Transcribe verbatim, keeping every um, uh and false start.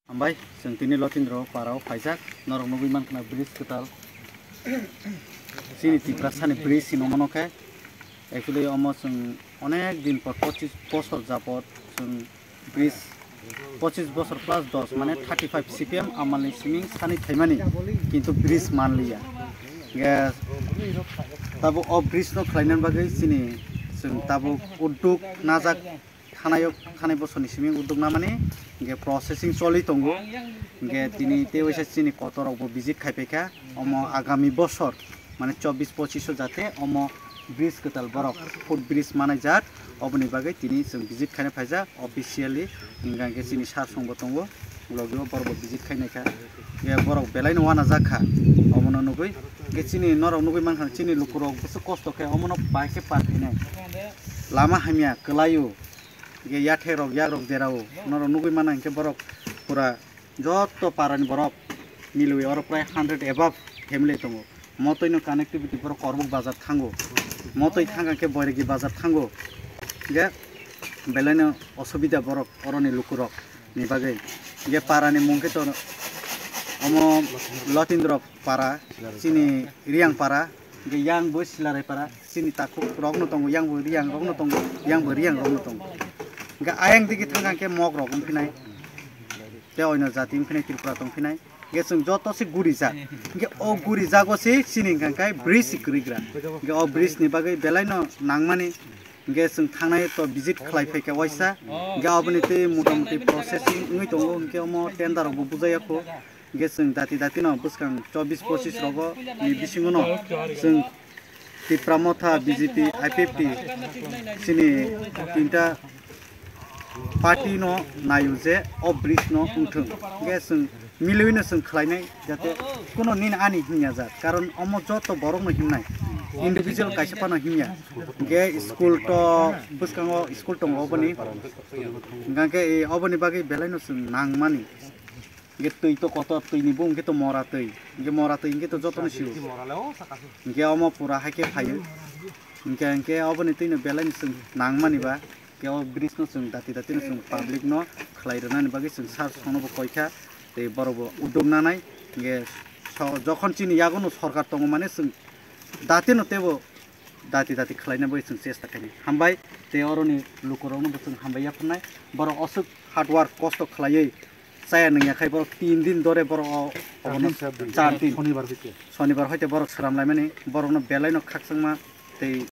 Hambai, chwng tini Lotindro parao phaijak, norok nugwi mankha na bridge kwtal. Chini Tiprasani bridge hino mano khe, actually omo chwng onek din por, pochis bosor japot chwng bridge, pochis bosor plus dos, mane thirty five C P M amalni siming sani thaimani, kintu bridge manliya. Ge, tabuk o bridge no khlaina bagwi chini chwng tabuk udduk najak, thanai o, thanai bosorni simi udduk namani, hingke processing choli tongo, hingke tini tei waisa chini kotor rok bo visit khai paikha, omo agami bosor, mane chobbish pochish o jate omo bridge kwtal borok foot bridge manajak, oboni bagwi tini chwng visit khaina phaijak officially, hingke chini sir song bo tongo, logi o borok bo visit khai naikha, hingke borok belai no uanajak kha, omono nugwi, hingke chini norok nugwi mankha chini lukurok bwswk kosto khe omono bai khe par khainai. Lama hamya kwlaio, hingke yathek rok, yak rok derao, norok nugwi mano hingke borok pura joto parani borok milwi oro prai hundred above family tongo. Motoi no connectivity borok Korbuk bazar thango, motoi thangkha khe Boiregi bazar thango, hingke belai no osubida borok oroni lukurok ni bagwi. Hingke parani mung khe to omo Lotindro para, chini Riyang para, hingke yang bo Silarai para. Chini takhuk rok no tongo, yang bo riyang rok no tongo, yang bo riyang rok no tongo. Hingke ayang digi thangkha khe mok rok wngphinai, tei oino jati wngphinai, Tripura tongphinai. Hingke chwng joto se guri jak. Hingke o guri jago se chini hingka khe bridge se kwrwi gra. Hingke o bridge ni bagwi belai no nangmani. Hingke chwng thangnai to visit khlai phaikha waisa. Hingke oboni tei motamuti processing wngwi tongo. Hingke omo tender rok bo bujaya kho. Hingke chwng dati dati no bwskang chobbish pochish rogo ni bisingo no chwng Tipra Motha, B J P, I P F T chini tinta party no naio je o bridge no wngthwng. Hingke chwng milwi no chwng khlainai jate kuno nini ani hinya jak, karon omo joto borok no himnai, individual kaisa phano himya. Hingke school to bwskango school tongo oboni, hingke oboni bagwi belai no chwng nangmani. Hingke twi to kotor, twi ni bung hingke to mora twi. Hingke mora twi hingke to jotono sio. Hingke omo pura hai khe phaio. Hingke, hingke oboni twi no belai no chwng nangmani ba. Hingke o bridge no chwng dati dati no chwng public no khlai rwnani bagwi chwng sir song no bo koi kha. Tei borok bo udduk nanai. Hingke so, jokhon chini yago no sorkar tongo mane chwng dati no teibo dati dati khlaina bagwi chwng chesta khainai. Hambai tei oroni lukurok no bo chwng hambai yapharnai. Borok oswk hard work kosto khlaiwi chaya nungya khai borok tin din dore borok o, obono char din. Shonibar hoite borok sram laimani, borokno belai no khakchangma tei